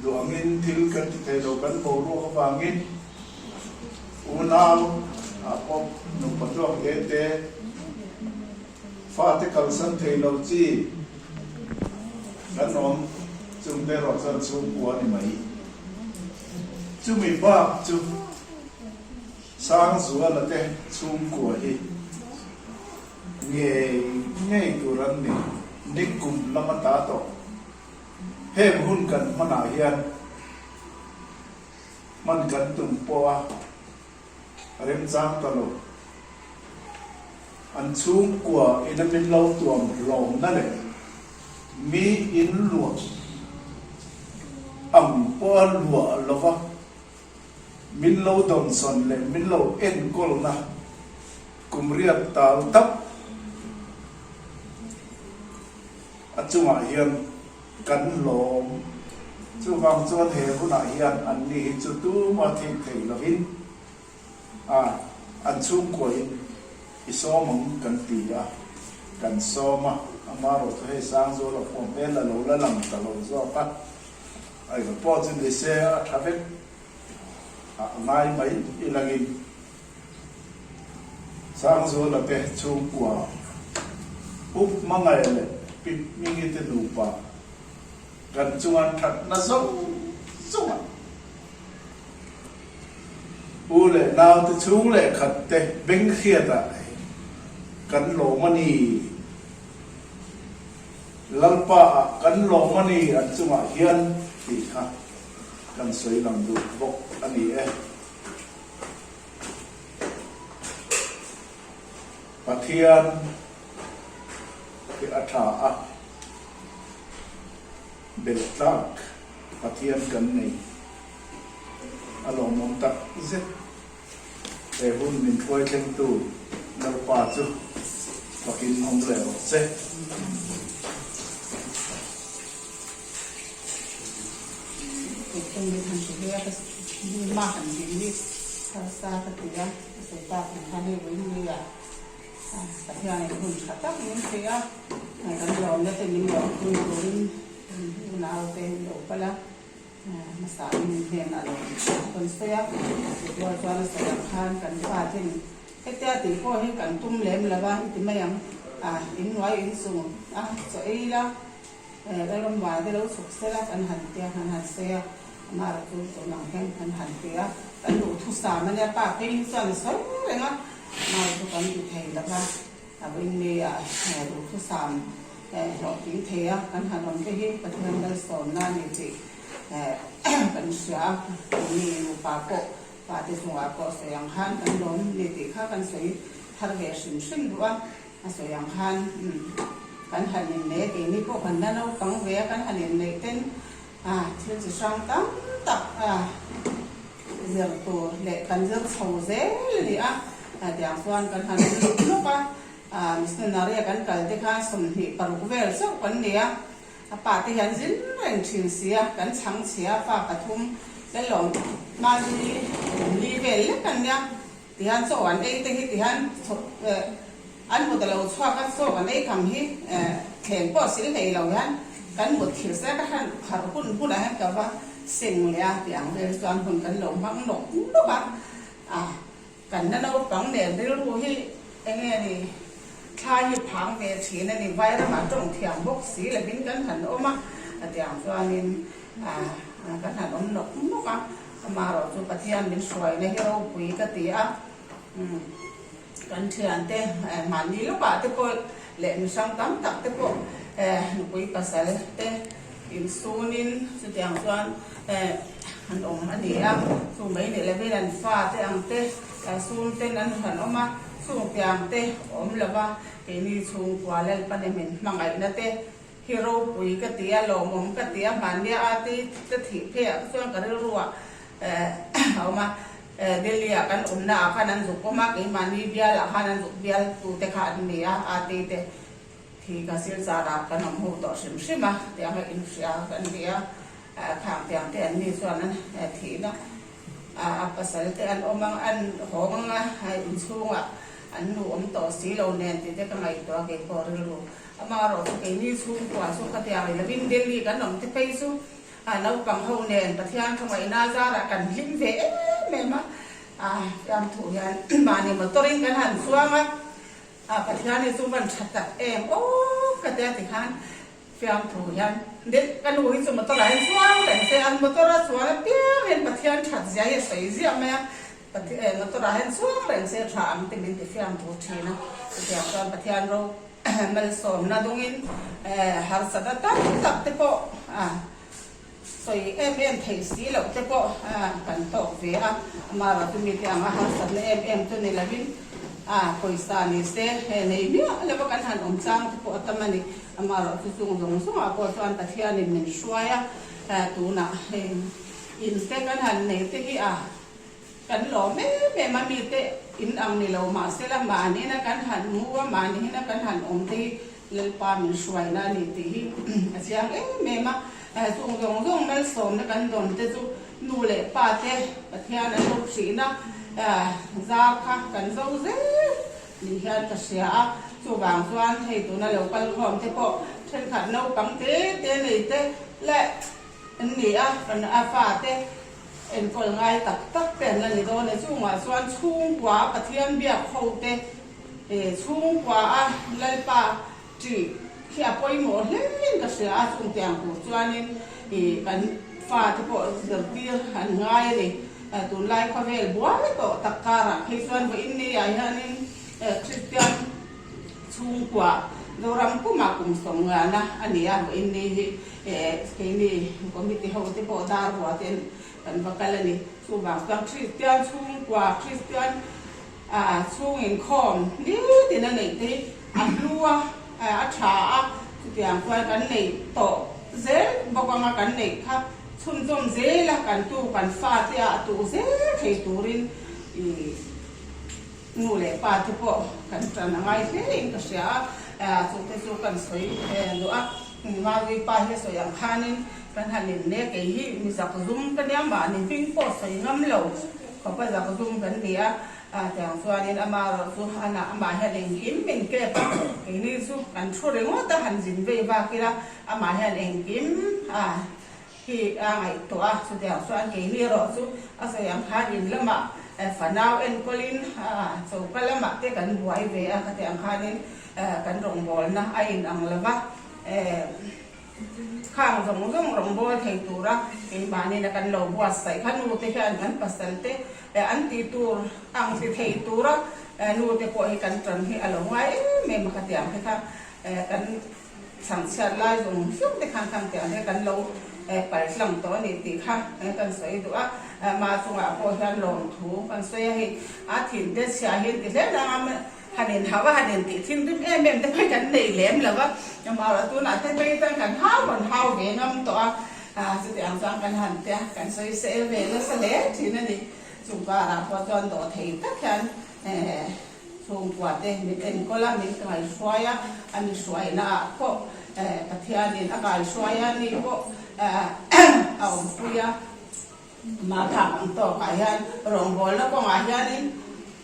Duh angin thil kan ti thei lo, kan boruak avangin unau ah pawh nupa tuak te te. Fate kalsan thei lo chi kan awm chungte erawh chuan chhungkua a ni mai. Chumi bak chu Sangzuala te chhungkua hi ngei ngei tur an ni. Nikum lama ta tawh heng hun kan hmanah hian hman kan tum pawh a remchang ta lo. An chhungkua ina min lo tuam hlawmna leh mi in luah ang pawha luah lova min lo dawnsawn leh min lo enkawlna kum riat tal tak a chungah hian kan lawm. Chuvang chuan he hunah hian anni hi chu tuma thik thei lovin a, an chhungkuain i sawm ang kan ti a, kan sawm a, amaherawh chu hei Sangzuala pawh hmel a lo la lang ta lo zawk a, a eng pawh chu ni se a tha vek a ngai mai ilangin Sangzuala te chhungkua Up Hmangaih leh Pi Hmingi te nupa kan chunga thatna zawng zawng a. U leh naute chhung leh khat te beng hriatah kan lawm a ni. Lalpa ah kan lawm a ni an chungah hian tih kha kan sawi lang duh bawk a ni e. Pathian hi a tha a, belh tlak Pathian kan nei. A lawmawm tak zet. He hun min hruai thlengtu Lalpa chu fakin awm leh rawh che. Hmasa in hnenah lo kan sawi a, chutiang chuan a sawi ang khan kan faten hetia tih pawh hi kan tum lem lo va i ti mai ang a, inhnuai inchung a chaw ei la lalramva te lo chhuk sel a kan han tia kan han sawi a, amaherawh chu tun ang hian kan han ti a, kan duhthusam a nia pa phei hi chuan a sawi reng a, amaherawh chu kan ti thei lo va. A rinni ah duhthusam hlawhtling thei a, kan han awm te hi Pathian malsawmna a ni tih kan hria a, mi nupa pawh pate chungah pawh sawi ang khan kan lawm ni tih kha kan sawi thar ve hrim hrim duh a, a sawi ang khan kan han inneih a, keini pawh kan la naupang ve a, kan han inneih ten thil chi hrang tam tak zir tur leh kan zir chho zel a ni a, tiang chuan kan han lut lawk a, missionary a kan kal te khan 26 vel chauh kan ni a, a pa te hian zin reng thin si a, kan chhang chhia fa pathum lalawm mahni li vel lek an nia, tihian chaw an ei te hi tihian an mut a lo chhuak a, chaw kan ei kham hi thleng pawh sil hlei lo hian kan mut thil se ka han kharh hun hunah hian ka va seng leh a tih ang vel chuan hun kan lo hmang nawk nawk a, a kan la naupang nen rilru hi eng nge ni thla hi phang ve thin a ni, vai ramah tawng thiam bawk si lovin kan han awm a, a tih ang chuanin a kan han awm nawk nawk a, amaherawh chu Pathian min hruaina hi ropui ka ti a. Kan thiante mahni lawkah te pawh leh mihrang tam tak te pawh nupui pasal te insunin chutiang chuan an awm a ni a, chu mai ni lovin an fa te ang te sun ten an han awm a, chung tiang te awm lova keini chhungkua Lalpane min hmangaihna te hi ropui ka ti a, lawmawm ka ti a, hmannia a ti te thih pheiah te chuan ka rilruah a awm a. Delhi ah kan awmna ah khan an zuk awm a, keimahni bial ah khan an zuk bial tute kha an ni a, ati te khi ka silchar ah kan awm ho tawh hrim hrim a, tiang a inhria kan ni a, khang tiang te an ni chuan an thihna a pasal te an awm ang an hawng ang a, inchhung ah an nu awm tawh si lo nen tih te ka ngaihtuah a keipawh rilru amaherawh chu keini chhungkua chu khatiang i lovin Delhi kan awm te phei chu A naupang ho nen Pathian khawngaihna zarah kan hlim ve em em a, a fiamthu hian mahni motor in kan han chuang a, A Pathian hi chu van tha tak em aw ka tia tikhan fiamthu hian de ka nu hi chu motor ah hian chuang reng se an motor a chuan apiang hian Pathian that zia hi a sawi ziah mai a motor ah hian chuang reng se tha ang te min ti fiamthu thin a chutiang chuan Pathian ro malsawmna dungin harsatna tam tak te pawh a Sawi em em theih si loh te pawh kan tawk ve a, amaherawh chu mite anga harsatna em em chu ni lovin pawisa ni se he nei miah lova kan han awm chang te pawh a tam a ni. Amaherawh chu chung zawng zawngah pawh chuan Pathianin min hruai a, tunah heng in te kan han nei te hi a kan lawm em em a, mite in ang ni lo mahsela mahniina kan han mu a, mahniina kan han awm te hi Lalpa min hruaina a ni tih hi a chiang em em a, chung zawng zawng malsawmna kan dawn te chu nu leh pa te Pathian an lo hrihna zar kha kan zo zel ni hian ka hria a, chuvang chuan hei tuna lo kal khawm te pawh thenkhat naupang te te nei te leh an ni a, kan a fa te enkawl ngai tak tak te an la ni dawn e, chungah chuan chhungkua Pathian biak ho te He chhungkua a Lalpa ṭih khi a pawimawh hlein ka hria a, chung tiang tur chuanin ih kan fate pawh zirtir an ngai a ni. Tunlai khawvel buai tawh tak karah phei chuan vawiin ni ah hianin Kristian chhungkua Zoram pumah kum sawmngana a ni a, vawiin ni hi keini committee ho te pawh dar rua ten kan va kal a ni. Chuvang chuan Kristian chhungkua Kristian A chhung inkhawm nitin a neih te hi a hlu a, a tha a, chutiang chuan kan neih tawh zel bawk anga kan neih kha chhunzawm zel a, kan tu kan fate ah a tuh zel thei turin ih nu leh pa te pawh kan tan a ngai hle in ka hria a, chute chu kan sawi duh a, Maui pa hi a sawi ang khanin kan han inne kei hi mi zakzum ka nia mahni hming pawh sawi ngam lo. Khawpa zakzum kan ni a, tiang chuanin ama erawh chu a amah hian engkim min kep a, keini chu kan thu ringawt a, han zin vei vak ila amah hian engkim a hi a ngaihtuah a, chutiang chuan keini erawh chu a sawi ang khan in lamah fanau enkawlin choka lamah te kan buai ve a, khatiang khanin kan rawngbawlna a inang lo va. Khang zawng zawng rawngbâwl thei tura keimahniin a kan lo buatsaih kha nute hian kan pasal te an tih tur ang ti thei tura nute pawh hi kan ṭan hi a lo ngai em em a khatiang te kha kan chhangchhiat lai zawng zawng te khan khangtiang te kan lo paltlang tawh a ni tih kha kan sawi duh a, mah chungah pawh hian lawmthu kan sawi a hei a thin te chhia hi an ti hle dang a. Han in hauh a, han in tih thinrim em em te pawh hi kan nei lem lo a, amaherawh tunah te phei chuan kan hau rawn hau ve ngam tawh a, chuti ang chuan kan han tia kan sawi sel ve nasa hle thin a ni. Chung karah pawh chuan dawh thei tak hian chhungkua te min enkawl a, min kaihruai a, a mi hruaina ah pawh Pathianin a kaihruai a, ni pawh a awmpui a. Mahthak ang tawkah hian rawngbawlna kawngah hianin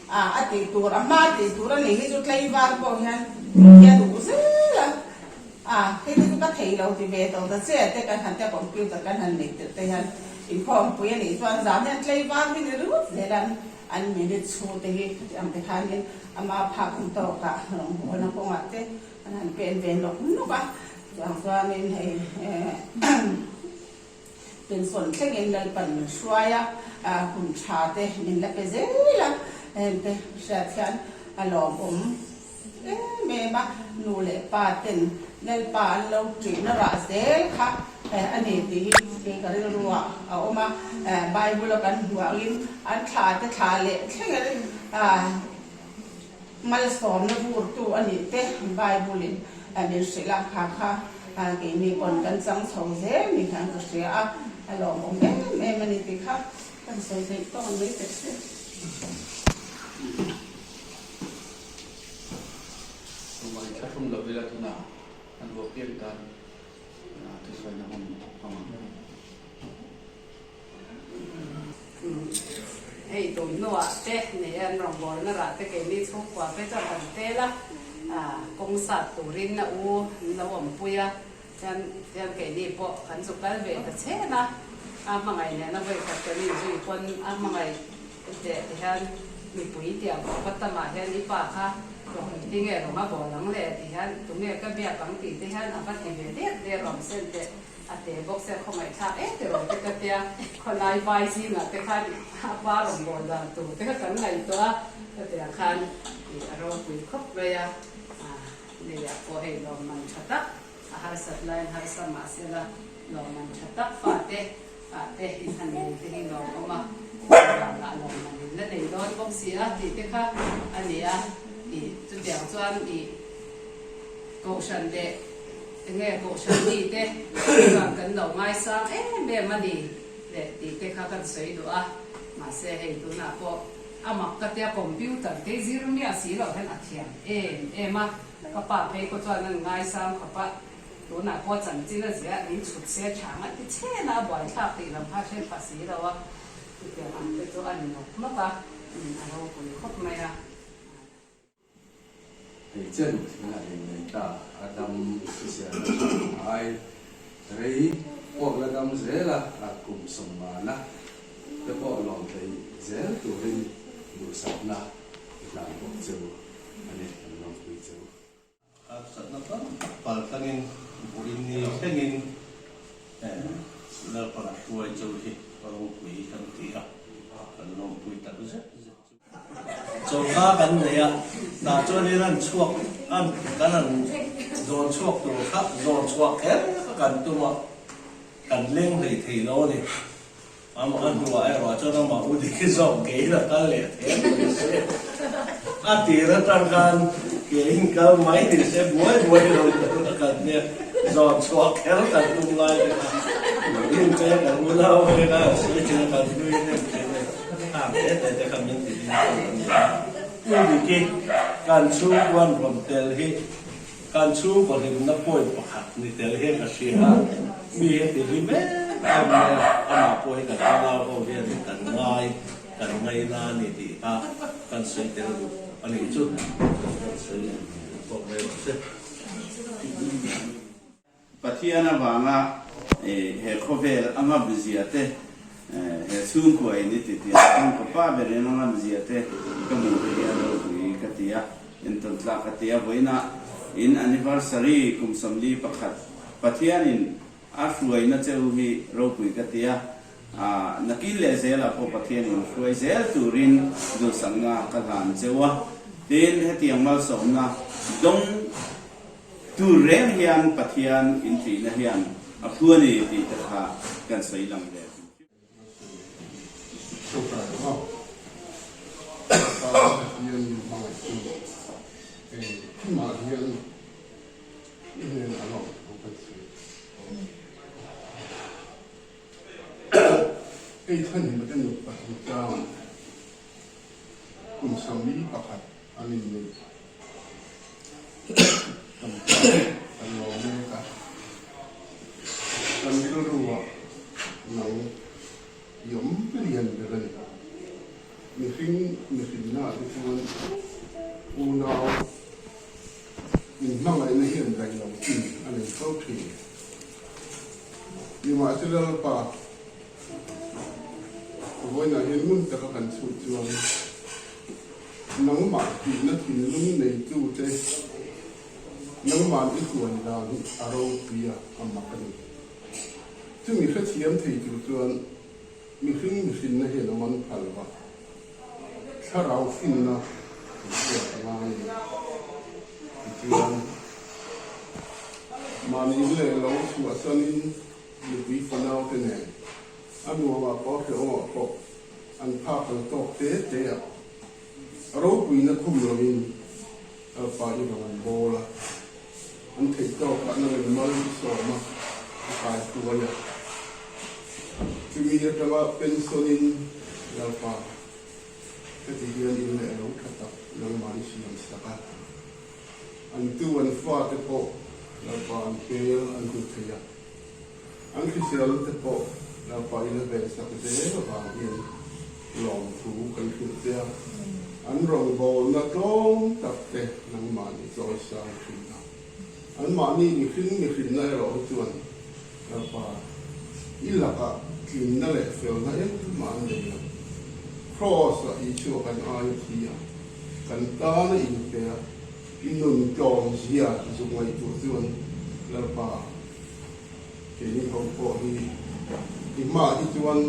a tih tur a hma tih tur a nih hi chu tlaivar pawh hian hi a duh zel a, a hei te chu ka thei lo ti ve tawh ta che te kan han tia computer kan han neih tirh te hian inkhawmpui a nih chuan zan hian tlaivar hi ni ringawt zel a an minute chhu te hi khati ang te khanin ama phak ang tawkah rawngbawlna kawngah te an han pen ve nawk nawk a chuvang chuanin hei Pension thlengin Lalpan min hruai a, hun tha te min la pe zel a, hengte hriat hian a lawmawm em em a, nu leh pa ten Lalpa an lo ṭihna rah zel kha a ni tih hi kei ka rilruah a awm a, Bible a kan hmuh angin an thla te thla leh thlengin Malsawmna vurtu a nih te Bible-in min hrilh a, kha kha keini pawn kan chang chho zel ni hian ka hria a, a lawmawm em em a ni tih kha kan sawi theih tawk mai teh se. Tumah inthlahrung lo ila tunah an vuah piang tan thusawi na hun hmang ang. Hei tun hnuah te nei an rawngbawlna rah te keini chhungkua te chuan kan tel a, kawng sat turin a u an lo awmpui a, chuan chuan keini pawh kan zu kal ve ta chhen a, a hmangaih nena vawikhat kan inzui pawn a hmangaih teh ti hian mipui tiang khawpa tamah hian i pa kha. Engtin nge rawng a bawl ang le ti hian tunge ka biak ang tih te hian a va ti ve der der awm sen teh a te bawk sia khawngaihthlak em ti rawh te ka tia khawlai vai zingah te khan a pa rawn bawl dan tur te kha kan ngaihtuah a chutiang khan ih a ropui khawp mai a leiah pawh hei lawmman tha tak a harsat laiin harsa mahsela lawmman tha tak fate ah te in han nei te hi lawmawm a, vanah lawmman in la nei dawn bawk si a tih te kha a ni a, ih chutiang chuan ih kohhran leh enge kohhran mi te chuan kan lo ngaisang em em a ni leh tih te kha kan sawi duh a, mahse hei tunah pawh a mak ka tia computer te zir miah si loh hian a thiam em em a, ka pa phei pawh chuan an ngaisang khawp a. Tunah pawh chanchin a ziah min chhut se chhang a ti chhen a, a buaithlak tih lam kha hre pha si lo a, chutiang ang te chu a ni nawk nawk a, a ropui khawp mai a. Hei chen thil a in nei ta, a dam hriselna tha ai rei pawh la dam zel a, a kum sawmngana te pawh lawm thei zel turin duhsakna i hlan bawk cheu a ni, kan lawmpui cheu. Harsatna tam tak pal tlangin vawiin ni thlengin Lalpan a hruai chu hi ropui kan ti a, kan lawmpui tak zet zet chu. Chawlhka kan nei a, tah chuanin an chhuak an kan han zawn chhuak tur kha zawn chhuah kher kha kan tum a, kan leng hlei thei lo a ni. Amah a hnuah erawh chuan amah u dik hi zawk keiin a kal leh thei mai se. A tir atang khan keiin kal mai ni se buai buai lo tur a kan nia zawn chhuah kher kan tum lai te kha in te kan unau ve kha an sawi thin a kan hlui em thin e khang te te te kha min ti ding tawk a ni a. U Diki kan chhungkuan rawn tel hi Kan chhungkaw hlimna point pakhat ni tel hian ka hria a, mi hi a ti hlim em em mai a, amah pawh hi kan unau ho hian kan ngai, kan ngaina a ni tih kha kan sawi tel duh a nih chu, kan sawi tawk mai rawh se. Pathian avanga he khawvel a ngam zia te, he chhungkua in i ti tia chhungkaw pa berin a ngam zia te ka hmuh te hi a ropui ka ti a, entawn tlak ka ti a. Vawiinah in anniversary kum 41 Pathianin a hruaina che u hi ropui ka ti a, nakin leh zelah pawh Pathianin hruai zel turin duhsakna ka hlan che u a, tin hetiang malsawmna dawng Tur reng hian Pathian inṭihna hian a phu a ni tih te kha kan sawi lang ve hrim hrim. Chawlhkar anga pa Pathian min hmangaih chu hei thimah hian i hnen a lawm thu kan sawi. Hei thawnhim te nupa chungchang kum 41 an inneih Kan pa kan lo mek a, kan rilruah nang i awm lian ber a ni. Mihring mihrinnaah te chuan unau inhmangaihna hian daih lo chin a nei fo thin. Nimahsela Lalpa vawiinah hian ngun taka kan chhut chuan Nangmah tihna thinlung neitute nangma'n i hruai dan hi a ropui a, a mak a ni. Chumi hrethiam thei tur chuan mihring mihrinna hian a man phal va, thlarau finna an hriat a ngai a ni. Tichuan, mahni leh lo chhuahsanin nupui fanaute nen a nuamah pawh hrehawmah pawh An phak ang tawk te te a, a ropuina khum loin Alpha i rawn an bawl a, an theih tawkah nangin mal i sawm a, i kai hruai a. Chumi atanga pension-in Lalpa, heti hian in leh lo tha tak nangmah i siam sak a, an tu an fate pawh Lalpa an hmel an hmu thei a. An hriselna te pawh Lalpa in a vensak zel avang hian lawmthu kan hrilh che a, an rawngbawlna tlawm tak te nangmahni chawi sang thin a. Anmahni mihring mihrinna erawh hi chuan Lalpa i lakah tlinna leh felna engmah an nei lo. Kraws-ah Isua kan aia thi a, kan tana inpe a. I nun tlawm zia zuk ngaihtuah chuan Lalpa keini ho pawh hi i hmaah hi chuan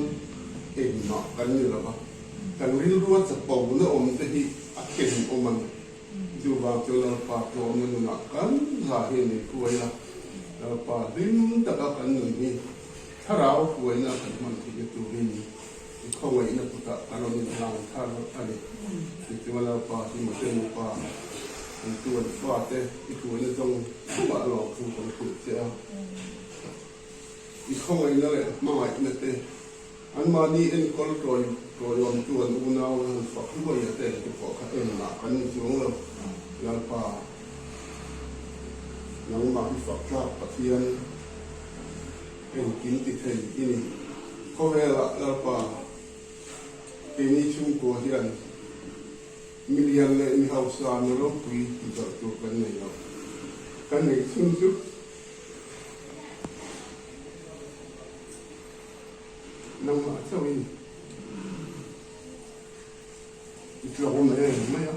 engmah kan ni lo va, kan rilrua chapona awm te hi a ken awm a ni. Chuvang chu Lalpa tlawmna nunah kan za hian min hruai a, Lalpa hlim taka kan nun hi thlarau hruaina kan hman theihna turin i khawngaihna kutah kan rawn inhlang thar a ni. Tichuan Lalpa hi Mose nupa an tu an fate i hruaina zawng chungah lawmthu kan hrilh che a, i khawngaihna leh hmangaihna te Anmahni enkawl tawi tawiawmtu an unau han fak hluai a te te pawh kha engmah kan ni chuang lo. Lalpa, nangmah i fak tlak Pathian engkim ti thei i ni. Khawvelah Lalpa, keini chhungkua hian milian leh mi hausa mi ropui ti zawrh tur kan nei lo. Kan neih chhung chu. Nangmah chauhin i tlawm em mai a,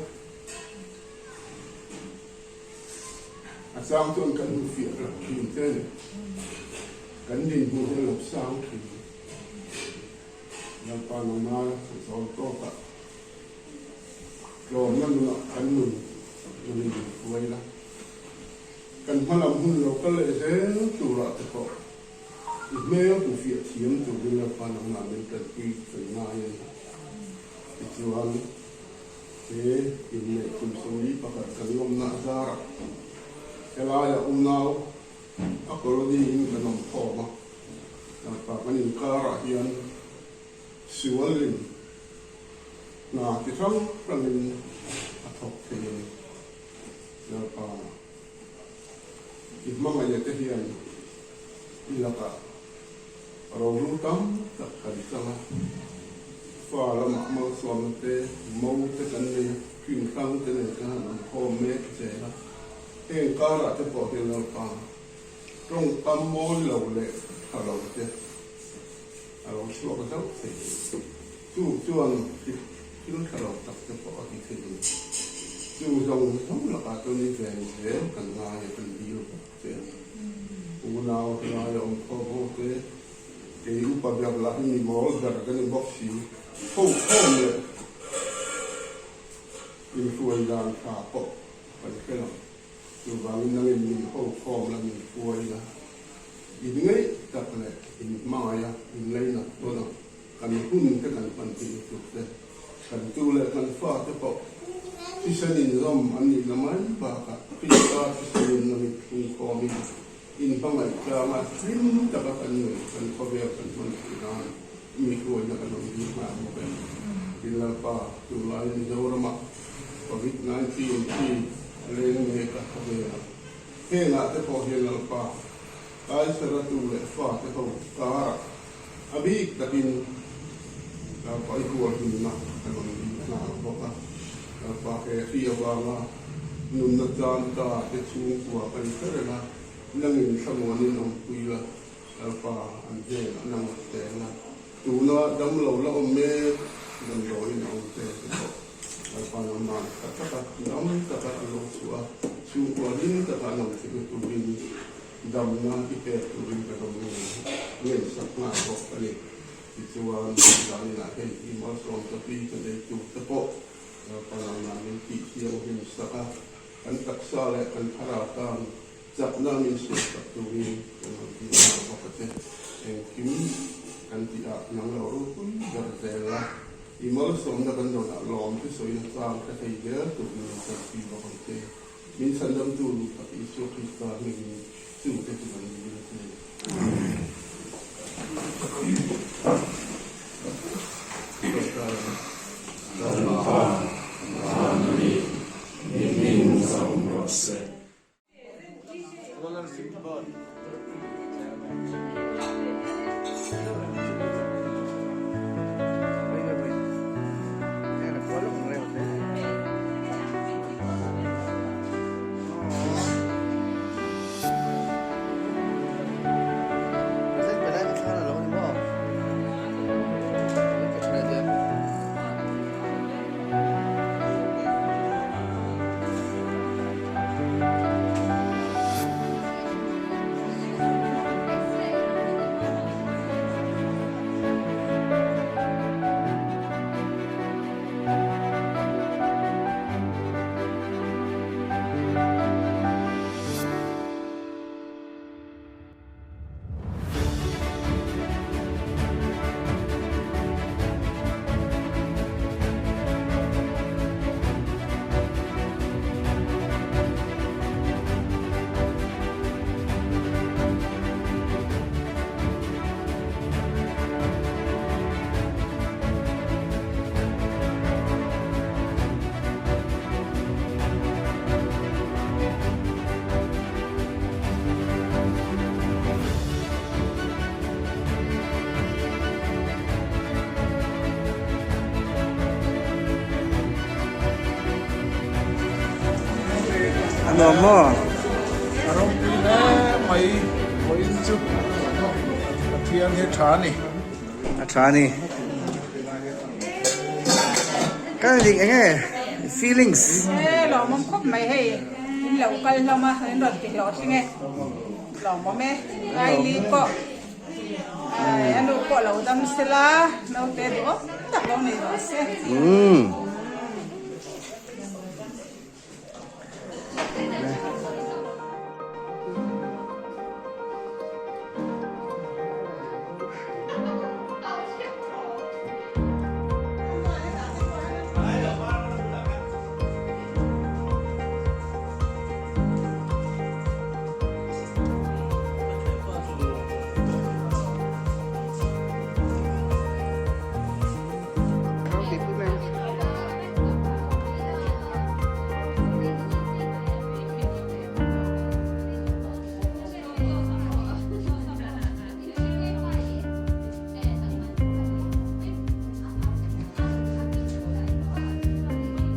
a chang chuan kan hmu fiah lo thin che a ni. Kan dinhmun hi a lo sang thin. Lalpa nangmah zawl tawkah tlawmna nunah kan nun nunin min hruai la, kan hmalam hun lo kal leh zel turah te pawh I hmel hmu fiah thiam turin Lalpa nangmah min tanpui kan ngai a ni. Tichuan, he inneih kum sawmli pakhat kan lawmna a zarah helaiah unau a colony in kan awm khawm a, Lalpa kan inkarah hian sualin hna ti hrang hrangin a thawk thei a ni. Lalpa. I hmangaih te hian i lakah rohlu tam tak kan chang a, fa lamah malsawmna te, mo te kan nei a, hrin hrang te nen kan han awm khawm mek zel a, heng karah te pawh hian Lalpa tawngkam mawi lo leh tha lo te a lo chhuak zauh thei. Chu chuan thil tha lo tak te pawh a ti thei a ni. Chu zawng zawng lakah chuan i ven zel kan ngai a, kan dil bawk che a ni. Unau te ngaia awm khawm ho te, kei upa ber lah hi mi mawl ber ka ni bawk si, ho khawm leh inhruai dan tha pawh kan hre lo. Chuvangin nangin min ho khawm la, min hruai la, in ngeih tak leh in hmangaih a, in leinat tawn a. Kan hun te kan hman tih lutuk te, kan tu leh kan fa te pawh thisen inzawm an nihna mai bakah Krista thisen in a mit thlungkhawmin inhmangaih tlanga hlim taka kan nun kan khawvel kan hman theih nan mi hruaina kan awm ding nghal bawk e. Tin Lalpa, tunlai Mizoramah Covid 19 hi a leng mek a khawvelah hengah te pawh hian Lalpa Kaisara tu leh fa te ho karah A bik takin Lalpa i hualhimna kan rawn bik nghal bawk a, Lalpa he hri avanga nunna tan ta te chhungkua kan hre reng a, nangin thlamuanin awmpui la, Lalpa an hnenah nang a cheng a, tuna damlo la awm mek damdawiin a awm te te pawh Lalpa nangmah tha taka dam taka an lo chhuah a, chhungkua hlim taka an awm theihna turin Damna i pek turin ka lo ngaihsak nghal bawk a ni. Tichuan, zaninah hei i malsawm ta tui ka nei tur te pawh Lalpa nangmah min tih thianghlim sak a, kan taksa leh kan thlarau tan chakna min siamsak turin kan rawn ti nghal bawk a che. Engkim kan tih ah nang lo ropui ber zel la, i malsawmna kan rawnah lawm te sawina chang hre thei zel turin min tanpui bawk ang che. Min chhandamtu luhtak Isua Krista hmingin chungte chu kan dil a che. Lalpa, Van mi, i hming zawm rawh se. Nuam maw? A ropui hle mai vawiin chu Pathian hi tha a ni. A tha a ni. Ka dik eng nge feelings? E lawmawm khawp mai hei in lo kal hlawm a in rawn ti hlawhtling e lawmawm e Riley pawh a nu pawh lo dam sela naute duhawm tak lo nei rawh se.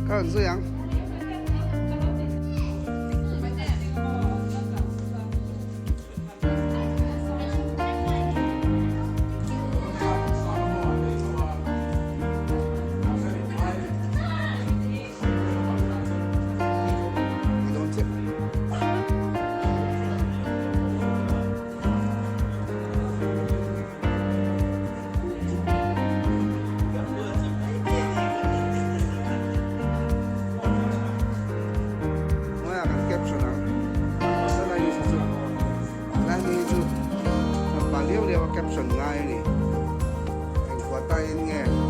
Ka rawn zui ang. Caption ngai a ni. Engkuah tain nge?